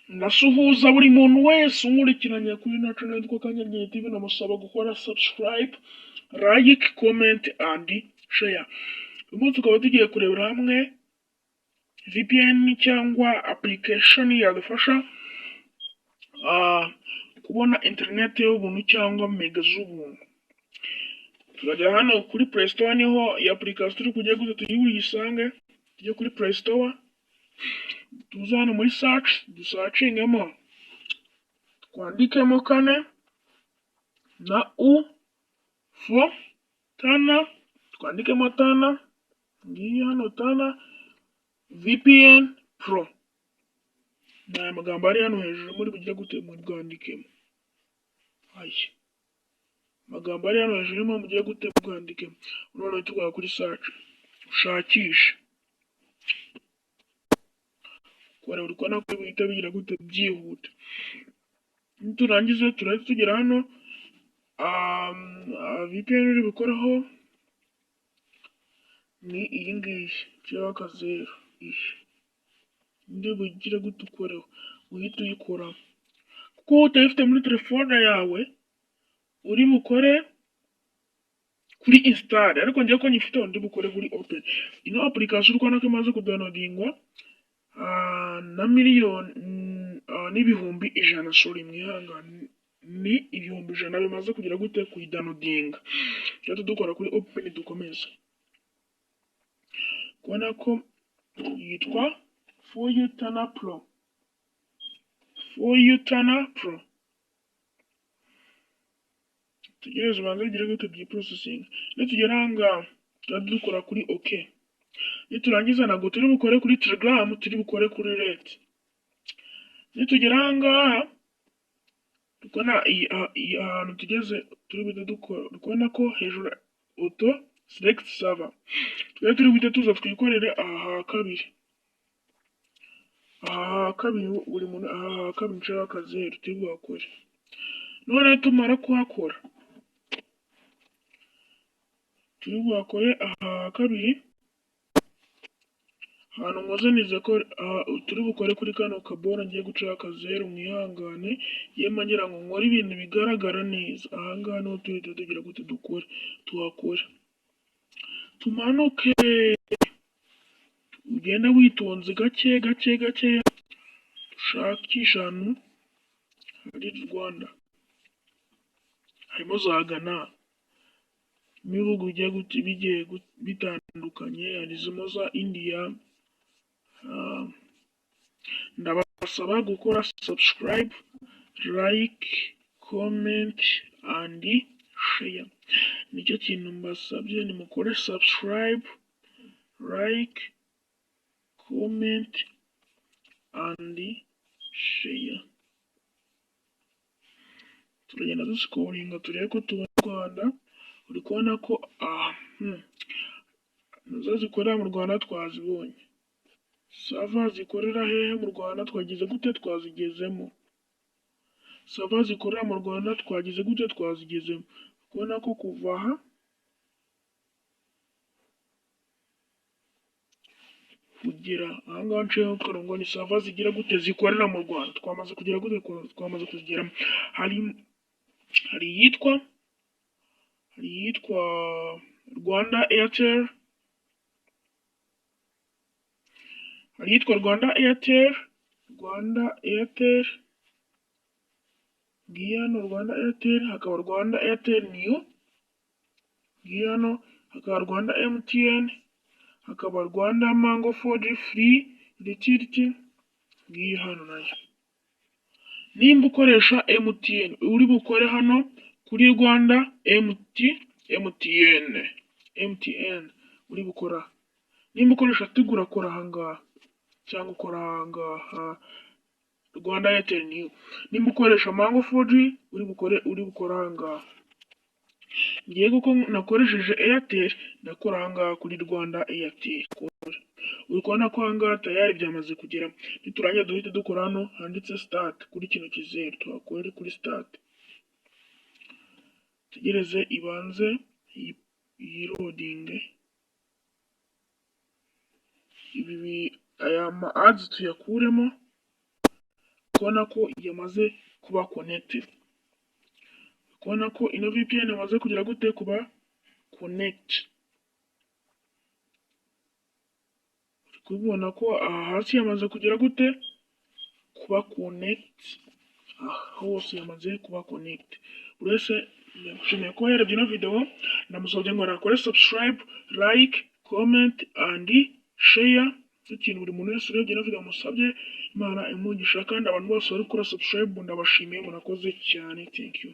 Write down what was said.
Ndasuhuza buri muntu wese unkurikiranye kuri ino channel yitwa Kanyange TV, namusaba gukora subscribe, like, comment and share. Uyu munsi tukaba tugiye kurebera hamwe VPN cyangwa application yadufasha kubona internet y'ubuntu cyangwa mega z'ubuntu. Turajya hano kuri Play Store, niho iyi application turi kujya gusa turi buyisange. Tujye kuri Play Store, tuze hano muri search, dusearchingemo, twandikemo kane na u four tana, twandikemo Tana. Ngiyi hano, Tana VPN Pro. Ni aya magambo ari hano hejuru muri bugire gute? Muri bwandikemo aya magambo ari hano hejuru, urimo mugire gute? Bwandikemo. Noneho tukora kuri search, ushakishe kora, uri kubona ko bihita bigira gute? Byihuta. Niturangiza turahita tugera hano. VPN uri bukoreho ni iyi ngiyi nshyiraho akazeru. Iyi ndi bugire gute? Ukoreho, uhite uyikoraho kuko utayifite muri telefone yawe uri bukore kuri install, ariko ngiye ko nyifite ndi bukore kuri open. Ino application uri kubona ko imaze kudownloadingwa na miliyoni n'ibihumbi 100, sorry, mwihangane, ni 100,000 bimaze kugira gute? Kuyidownloadinga. Tujya dukora kuri open, dukomeze kubona ko yitwa For You Tana Pro, For You Tana Pro. Tegereze ubanze bigire gute? Byiprocessing. Nitugera aha ngaha tuba dukora kuri OK. Niturangiza ntabwo turi bukore kuri Telegram, turi bukore kuri later. Nitugera aha ngaha kubona iyi ahantu tugeze turi buhite dukora, uri kubona ko hejuru auto select server, twari turi buhite tuza twikorere aha ha kabiri, aha ha kabiri, buri muntu aha ha kabiri nshiraho akazeru turi buhakore. None tumara kuhakora, turi buhakore aha ha kabiri. Ahantu nkoze nize ko turi bukore kuri kano kaboro ngiye gucaho akazeru. Mwihangane, yemwe ngira ngo nkore ibintu bigaragara neza. Aha ngaha niho tuhita tugira gute? Dukore, tuhakore, tumanuke, ugende witonze gake gake gake, dushakishe ahantu hari Rwanda, harimo za Ghana n'ibihugu bigiye bitandukanye, harimo za India. Ndabasaba gukora subscribe, like, comment and share. Nicyo kintu mbasabye, nimukore subscribe, like, comment and share. Turagenda duscrollinga turebe ko tubona Rwanda. Uri kubona ko nazo zikorera mu Rwanda twazibonye. Server zikorera hehe mu Rwanda? Twagize gute? Twazigezemo. Server zikorera mu Rwanda twagize gute? Twazigezemo. Kubona ko kuva aha kugera ahangaha nciyeho akarongo ni server zigira gute? Zikorera mu Rwanda. Twamaze kugera gute? Twamaze kuzigeramo. Hari iyitwa Rwanda Airtel, hari iyitwa Rwanda Airtel, Rwanda Airtel ngiyi hano, Rwanda Airtel, hakaba Rwanda Airtel New ngiyi hano, hakaba Rwanda MTN, hakaba Rwanda Mango 4G Free Utility ngiyi hano nayo. Nimba ukoresha MTN uri bukore hano kuri Rwanda MT MTN, MTN uri bukora. Nimba ukoresha Tigo urakora ahangaha cyangwa ukora ahangaha Rwanda Airtel New. Nimba ukoresha Mango 4G uri bukore ahangaha. Ngiye kuko nakoresheje Airtel, ndakora ahangaha kuri Rwanda Airtel. Uri kubona ko ahangaha tayari byamaze kugera. Niturangiza duhite dukora hano handitse start kuri kino kizeru, tuhakore kuri start, tegereze ibanze yiloadinge. Ibi aya ma ads tuyakuremo. Kubona ko yamaze kuba connected, kubona ko ino VPN yamaze kugira gute? Kuba connect. Uri kubibona ko aha hasi yamaze kugira gute? Kuba connect. Aha hose yamaze kuba connect. Buri wese ndamushimiye kuba yarebye ino video, ndamusabye ngo nakore subscribe, like, comment and share. Ikintu buri muntu wese urebye ino video musabye, Imana imugisha. Kandi abantu bose bari gukora subscribe, ndabashimiye, murakoze cyane. Thank you.